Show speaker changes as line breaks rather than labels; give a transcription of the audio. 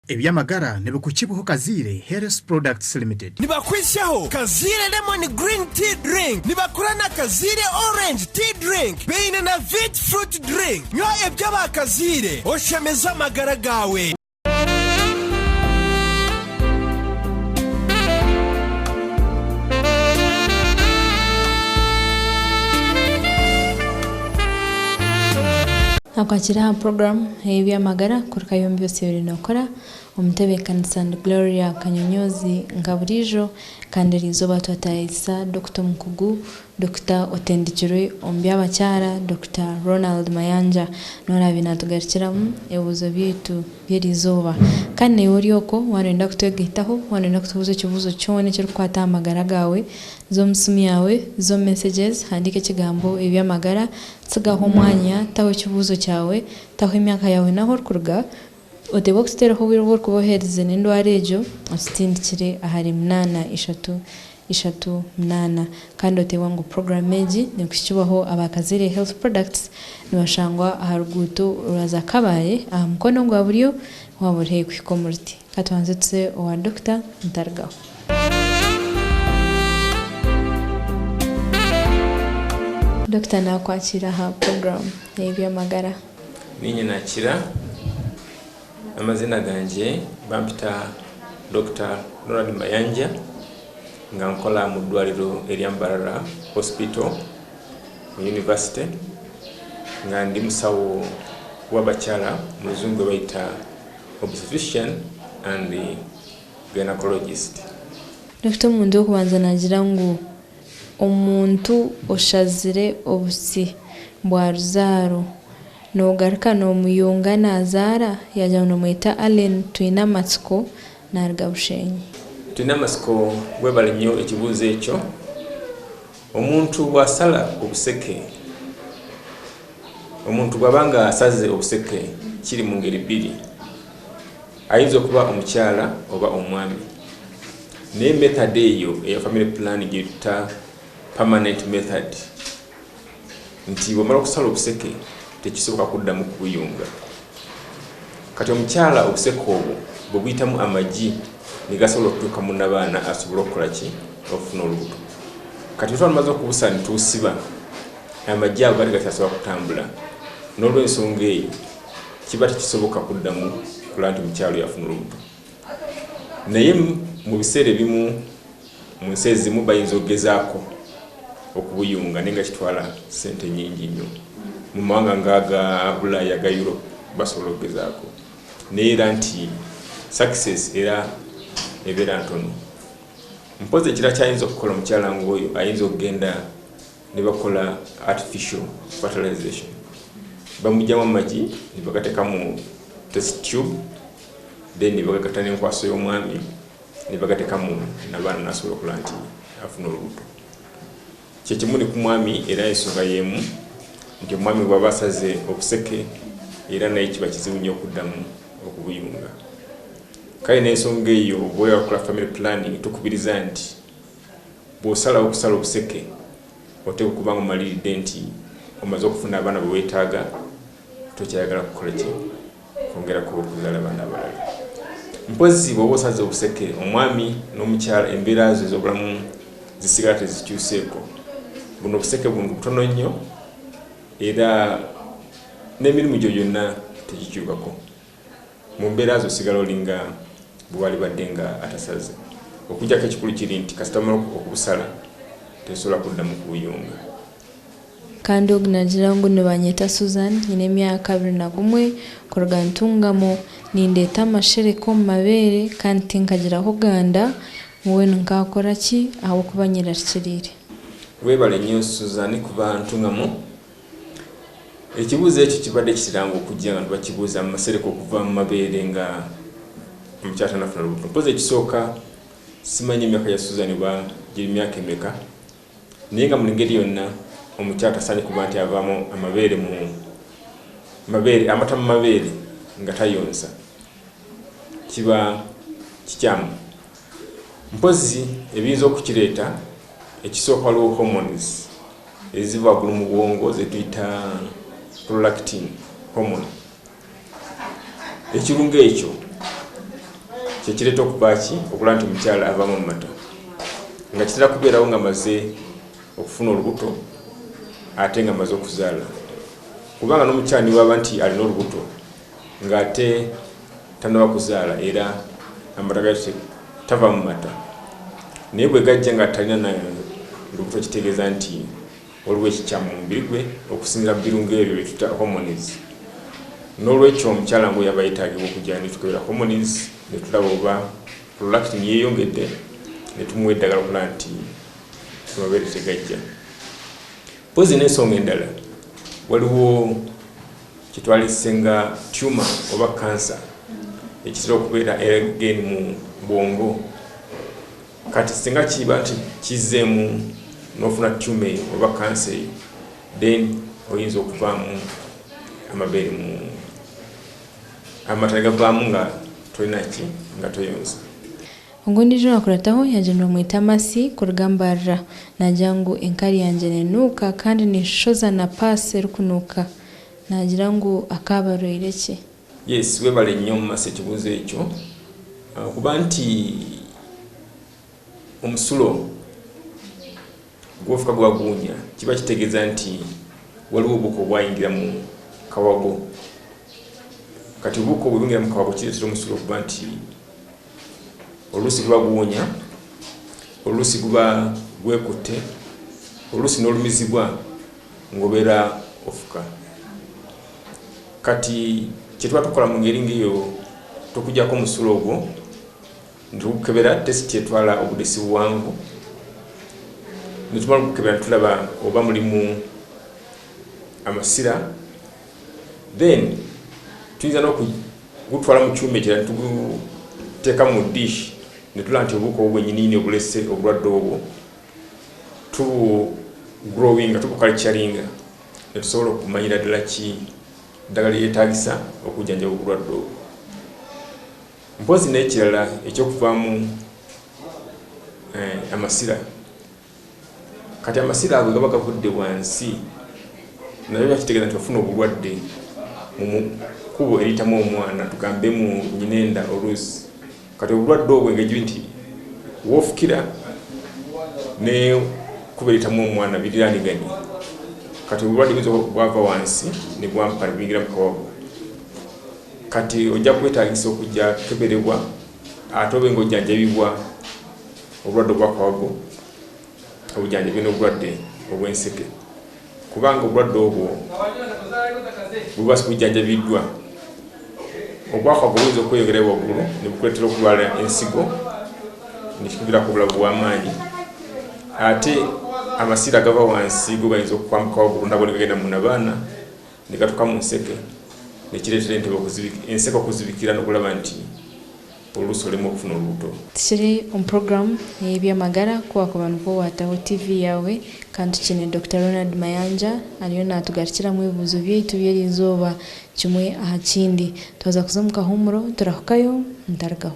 Eby'amagara nibikukibwaho Kaziire Health Products Limited.
Nibakwitsyaho Kaziire Lemon Green Tea Drink, nibakora na Kaziire Orange Tea Drink, baine na Vit Fruit Drink. Nywa eby'aba Kaziire oshemeze amagara gaawe.
Nakwakira aha puroguramu ey'eby'amagara kuruka yombi byose biri nokora. Omutebeekanisa ni Gloria Kanyonyozi nka buriijo kandi eriizooba twataayaayisa Dokita omukugu, Dokita otendekirwe omu by'abakyara, Dokita Ronald Mayanja niwe araabe naatugarukiramu ebibuuzo byaitu by'eriizooba. Kandi naiwe ori okwo waaba nooyenda kutwegaitaho, waaba nooyenda kutubuuza ekibuuzo kyona ekirikukwata aha magara gaawe, za omu simu yaawe, za omu messages, handiika ekigambo eby'amagara, tsigaho omwanya, taho ekibuuzo kyawe, taho emyaka yaawe n'ahu orikuruga, Oteekwa kututeeraho obwire obu orikuba oheerize n'endwara egyo otutindikire ahari munaana ishatu ishatu munaana. Kandi oteebwa ngu puroguraamu egi neekuhikibwaho aba Kazaire Health Products nibashangwa aha ruguuto orwa za Kabale aha mukono gwa buryo waaba ori haihi kuhika omu ruti. Ka tubanze tuze owa Dokita Ntarugaho. Dokita naakwakiira aha puroguraamu ey'eby'amagara.
Niinye naakira. Amazina gangye bampita Dokita Ronald Mayanja nga nkola mu ddwaliro erya Mbarara Hospital mu University nga ndi musawo w'abakyala mu luzungu gwe bayita Obstetrician and Gynaecologist.
Dokita omuntu w'okubanza naagira ngu omuntu oshazire obutsi bwa ruzaaro Noogaruka noomuyunga naazaara? Yaagira ngu noomweta Allen Twinamatsiko naaruga Bushenyi.
Twinamatsiko webale nnyo ekibuuzo ekyo. Omuntu bwasala obuseke, omuntu bwaba nga asaze obuseke kiri mu ngeri bbiri, ayinza okuba omukyala oba omwami. Naye method eyo eya family planning gyetuta permanent method. Nti bwomala okusala obuseke tekisoboka kuddamu kubuyunga. Kati omukyala obuseke obwo bwebuyitamu amagi negasobola okutuuka mu nabaana asobole okukola ki? Okufuna olubuto. Kati bwetuba tumaze okubusala netubusiba, amagi ago gaba tegakyasobola kutambula. Nolwensonga eyo kiba tekisoboka kuddamu kulaba nti omukyala oyo afuna olubuto. Naye mu biseera ebimu mu nsi ezimu bayinza okugezaako okubuyunga naye nga kitwala ssente nyingi nnyo. Mu mawanga nga aga Bulaaya aga Europe basobola okugezaako naye era nti success era ebeera ntono. Mpozi ekirala kyayinza okukola omukyala ng'oyo ayinza okugenda ne bakola artificial fertilization, bamugyamu amagi ne bagateeka mu test tube then ne bagagatta n'enkwaso y'omwami ne bagatekamu nabaana nasobola okulaba nti afuna olubuto. Kyekimu ne ku mwami era ensonga y'emu nti omwami bw'aba asaze obuseke era naye kiba kizibu nnyo okuddamu okubuyunga. Kale n'ensonga eyo bw'oba okola family planning tukubiriza nti bw'osalawo okusala obuseke oteekwa okuba nga omaliridde nti omaze okufuna abaana be weetaaga tokyayagala kukola ki kwongerako okuzaala abaana abalala. Mpozzi bw'oba osaze obuseke omwami n'omukyala embeera zo ez'obulamu zisigala tezikyuseeko. Buno obuseke buntu butono nnyo era n'emirimu gyo gyonna tegikyukako. Mu mbeera zo osigala olinga bwe walibadde nga atasaze. Okuggyako ekikulu kiri nti kasita omala okubusala tosobola kuddamu kubuyunga.
Kandi ogu naagira ngu nibanyeta Susan, nyine emyaka 21, kuruga Ntungamo, nindeeta amashereka omu mabeere kandi tinkagiraho ganda, mbwenu nkaakora ki ahabw'okuba nyerarikiriire.
Webale nnyo Susan kuva Ntungamo. Ekibuuzo ekyo kibadde kitera nga okujja nga bakibuuza amasereka okuva mu mabeere nga omukyala tanafuna lubuto. Mpozi ekisooka simanyi emyaka ya Susan oba giri myaka emeka. Naye nga mu ngeri yonna omukyala tasaanye kuba nti avaamu amabeere mu mabeere amata mu mabeere nga tayonsa kiba kikyamu. Mpozzi ebiyinza okukireeta ekisooka waliwo hormones eziva waggulu mu bwongo ze tuyita prolactin hormone. Ekirungo ekyo Kyekireeta okuba ki okulaba nti omukyala avaamu amata, nga kitera kubeerawo nga maze okufuna olubuto ate nga maze okuzaala, kubanga n'omukyala niwaba nti alina olubuto ng'ate tanaba kuzaala, era amata gati tava mu mata, naye bwe gajja nga talina na lubuto, kitegeeza nti waliwo ekikyamu mu mubiri gwe okusinziira ku birungo ebyo byetuta hormones. N'olwekyo omukyala ngaoyo aba yeetaagibwa okujja netukebera hormones, netulaba oba prolactin yeeyongedde, netumuwa eddagala okulaba nti amabeere tegajja. Mpozi n'ensonga endala, waliwo kyetwalise nga tumor oba kansa ekitera okubeera again mu bwongo. Kati singa kiba nti kizzeemu n'ofuna tumor eyo oba kansa eyo, then oyinza okuvaamu amabeere mu amata ne gavaamu nga tolina ki, nga toyonsa.
Ogundi ijo nakurataho yagira nibamwita Amasi kuruga Mbarara. Nagira ngu enkari yangye nenuuka kandi neshoza na paasi erikunuuka. Nagira ngu akaaba arwaire ki?
Yes, webale nnyo Mumasi ekibuuzo ekyo. Okuba nti omusulo gwofuka guba guwunya, kiba kitegeeza nti waliwo obuwuka obwayingira mu kawago. Kati obuwuka obwo buyingira mu kawago, kireetera omusulo okuba nti oluusi guba guwunya, oluusi guba gwekutte, oluusi n'olumizibwa ng'obeera ofuka. Kati kyetuba tukola mu ngeri ng'eyo, tukujjako omusulo ogwo netugukebera, test etwala obudde si buwanvu, netumala okukebera netulaba oba mulimu amasira, then tuyinza n'okugutwala mu kyuma ekirala netuguteeka mu dish, netulaba nti obuwuka obwo bwenyininyini obulese obulwadde obwo, tubugrowinga, tubuculturinga, netusobola okumanyira ddala ki ddagala lyetagisa okujjanjaba obulwadde obwo. Mpozi n'ekirala ekyokuvaamu amasira, kati amasira ago gaba gavudde wansi, naye bakitegeeza nti ofuna obulwadde mu kkubo eriyitamu omwana, tugambe mu nyinenda oluusi. Kati obulwadde obwo engeri nti woofukira ne kkubo eriyitamu omwana biriraniganye, kati obulwadde buyinza bwava wansi ne bwampa ne buyingira mu kawago. Kati ojja kwetaagisa okujja kukeberebwa ate obe ng'ojjanjabibwa obulwadde obwakawago, obujjanjabi n'obulwadde obw'enseke, kubanga obulwadde obwo buba bujjanjabiddwa, obwakawago buyinza okweyongerayo waggulu ne bukuleetera okulwala ensigo nekikuviirako obulabu bw'amaanyi. Ate amasira gava wansi go gayinza okwambuka waggulu nago ne gagenda mu nabaana ne gatuuka mu nseke, nekireetera entebe enseke okuzibikira n'okulaba nti oluusi olemu okufuna olubuto.
Tukiri omu puroguramu ey'ebyamagara, kuwakuba nikwo wataho TV yawe, kandi tukine Dr. Ronald Mayanja ariyo natugarukiramu ebibuuzo byaitu by'eriizooba kimwe aha kindi. Twaza kuza omu kahuumuro, turahukayo ntarugaho.